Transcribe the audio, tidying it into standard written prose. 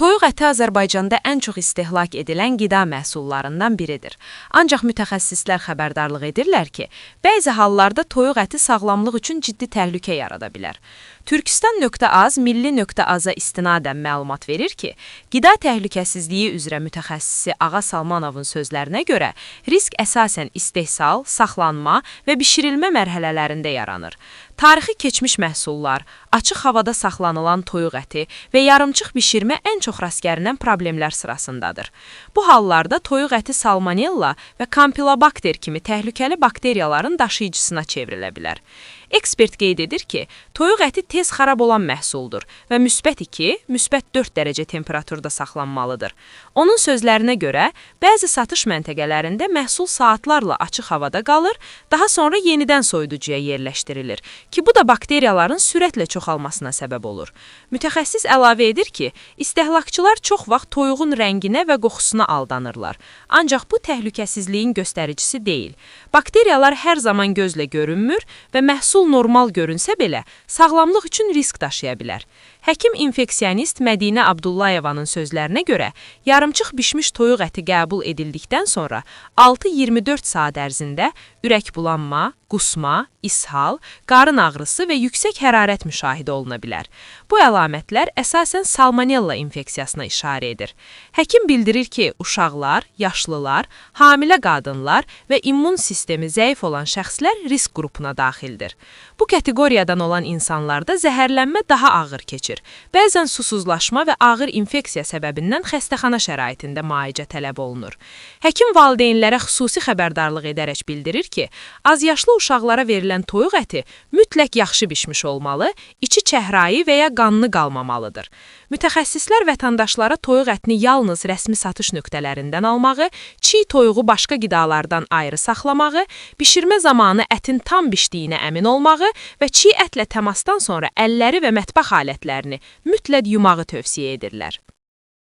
Toyuq əti Azərbaycanda ən çox istehlak edilən qida məhsullarından biridir. Ancaq mütəxəssislər xəbərdarlıq edirlər ki, bəzi hallarda toyuq əti sağlamlıq üçün ciddi təhlükə yarada bilər. Türkistan.az milli.az-a istinadən məlumat verir ki, qida təhlükəsizliyi üzrə mütəxəssisi Ağa Salmanovun sözlərinə görə risk əsasən istehsal, saxlanma və bişirilmə mərhələlərində yaranır. Tarixi keçmiş məhsullar, açıq havada saxlanılan toyuq əti və yarımçıq bişirmə ən çox rast gəlinən problemlər sırasındadır. Bu hallarda toyuq əti salmonella və campylobacter kimi təhlükəli bakteriyaların daşıyıcısına çevrilə bilər. Ekspert qeyd edir ki, toyuq əti tez xarab olan məhsuldur və müsbət 2, müsbət 4 dərəcə temperaturda saxlanmalıdır. Onun sözlərinə görə, bəzi satış məntəqələrində məhsul saatlarla açıq havada qalır, daha sonra yenidən soyuducuya yerləşdirilir ki, bu da bakteriyaların sürətlə çoxalmasına səbəb olur. Mütəxəssis əlavə edir ki, istehlakçılar çox vaxt toyuğun rənginə və qoxusuna aldanırlar. Ancaq bu təhlükəsizliyin göstəricisi deyil. Bakteriyalar hər zaman gözlə görünmür və məhsul normal görünsə belə, sağlamlıq üçün risk daşıya bilər. Həkim infeksionist Mədinə Abdullayevanın sözlərinə görə, yarımçıq bişmiş toyuq əti qəbul edildikdən sonra 6-24 saat ərzində ürək bulanma, qusma, ishal, qarın ağrısı və yüksək hərarət müşahidə oluna bilər. Bu əlamətlər əsasən salmonella infeksiyasına işarə edir. Həkim bildirir ki, uşaqlar, yaşlılar, hamilə qadınlar və immun sistemi zəif olan şəxslər risk qrupuna daxildir. Bu kateqoriyadan olan insanlarda zəhərlənmə daha ağır keçir. Bəzən susuzlaşma və ağır infeksiya səbəbindən xəstəxana şəraitində müalicə tələb olunur. Həkim valideynlərə xüsusi xəbərdarlıq edərək bildirir ki, azyaşlı uşaqlara verilən toyuq əti mütləq yaxşı bişmiş olmalı, içi çəhrayı və ya qanlı qalmamalıdır. Mütəxəssislər vətəndaşlara toyuq ətini yalnız rəsmi satış nöqtələrindən almağı, çiğ toyuğu başqa qidalardan ayrı saxlamağı, bişirmə zamanı ətin tam bişdiyinə əmin olmağı və çiğ ətlə təmasdan sonra əlləri və mətbəx alətlərini mütləq yumağı tövsiyə edirlər.